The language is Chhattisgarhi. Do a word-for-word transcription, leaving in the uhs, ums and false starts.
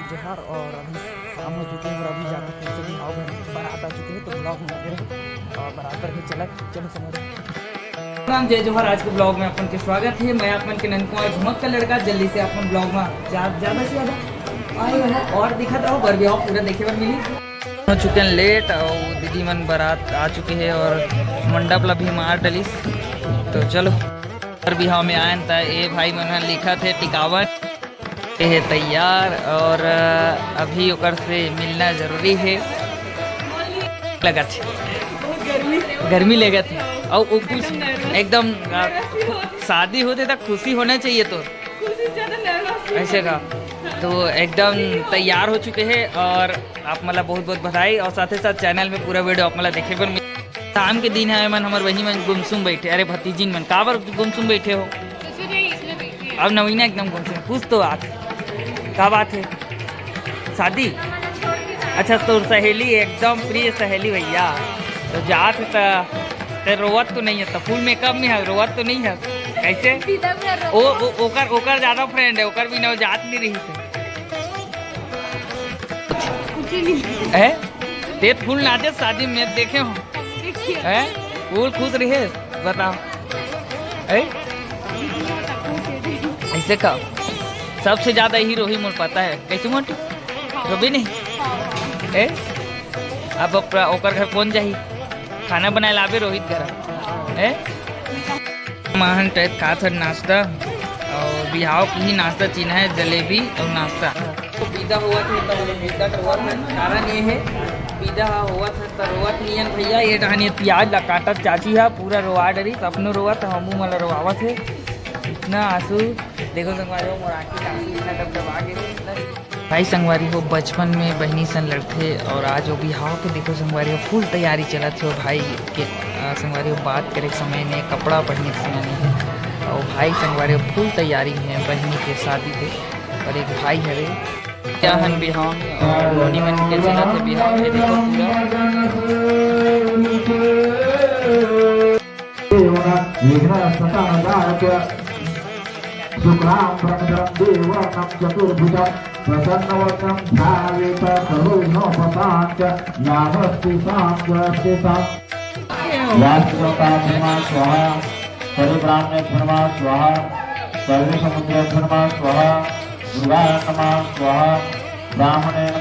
जोहार। और अभी शाम हो चुके हैं और अभी जाके फिर से बिहाव घर बारात आ चुके हैं, तो ब्लॉग में लगे रहो और बारात पर भी चला। चलो समझ। राम जय जोहार। आज के ब्लॉग में अपन के स्वागत है। मैं अपन के ननकुआ झुमक का लड़का, जल्दी से अपन ब्लॉग में जा- ज्यादा से ज्यादा आए रहो और दिखत रहो, बर बिहाव पूरा देखे बर मिली। हो चुके हैं लेट और दीदी मन बारात आ चुके हैं और मंडप ला भी मार डलिस। तो चलो, बर बिहाव में आयन त ए भाई मन ह लिखत हे टिकावन। ये है तैयार और अ, अभी ओकर से मिलना जरूरी है। लगत है, गर्मी लगत है। और वो कुछ एकदम अ, शादी होते तक खुशी होना चाहिए तो ऐसे का। तो एकदम तैयार हो चुके हैं और आप मतलब बहुत बहुत बधाई और साथ ही साथ चैनल में पूरा वीडियो आप मतलब देखे बर मिल-, शाम के दिन है मन हमर वही मन गुमसुम बैठे। अरे भतीजिन मन काबर गुमसुम बैठे हो? अब नवीना एकदम गुमसुम, कुछ तो बात है। का बात है? शादी? अच्छा, तोर सहेली, एकदम प्रिय सहेली भैया। तो जात है त ते रोवत तो नहीं है, तो फुल मेकअप में है, रोवत तो नहीं है। कैसे? ओ, ओ, ओकर ओकर ज्यादा फ्रेंड है, ओकर बिना वो जात नहीं रही से। है? ते फुल नाचे शादी में देखे हो? है? फुल खुश रहे, बताओ। है? ऐसे का? सबसे ज्यादा हीरो ही मोर पता है। कैसे मोंटू? रोबे नहीं? है? अब ओकरा, ओकर घर कौन जाही? खाना बनाए लाबे रोहित घर। है? माहन टाइप खात हन नाश्ता, और बिहाव की ही नाश्ता चिन्हा है, जलेबी और नाश्ता। तो विदा होवत है, तो विदा होवत है, कारण ये है, विदा होवत है, तो रोवत नियन भैया, ये डहान ये प्याज ला काटत चाची हा, पूरा रोवा डरी, अपनो रोवत, हमू मन ला रोवावत है। इतना आंसू, देखो संगवारी हो, मोर आँखी से आंसू इतना डबडबा के, इतना भाई संगवारी हो, बचपन में बहिनी सन लड़थे और आज वो बिहाव के देखो संगवारी हो, फुल तैयारी चलत हे। भाई के, अ, संगवारी हो, बात करे के समय में कपड़ा पहने के समय में और भाई संगवारी हो, फुल तैयारी में बहिनी के शादी के। और एक भाई हवे, क्या हन बिहाव में और नोनी मन के चलत हे बिहाव में, देखो पूरा। देवं विघ्नस्तनदायक शुक्लां वरदं देवं चतुर्भुजं प्रसन्नवदनं ध्यायेत सर्वविघ्नोपशान्त्य। यावस्ति शान्ति अस्ति शान्ति। वास्तुदेवता ब्रह्मा स्वाहा, सर्व ब्राह्मणे ब्रह्मा स्वाहा, सर्व समुद्रे ब्रह्मा स्वाहा, दुर्गाय नमः स्वाहा, ब्राह्मणे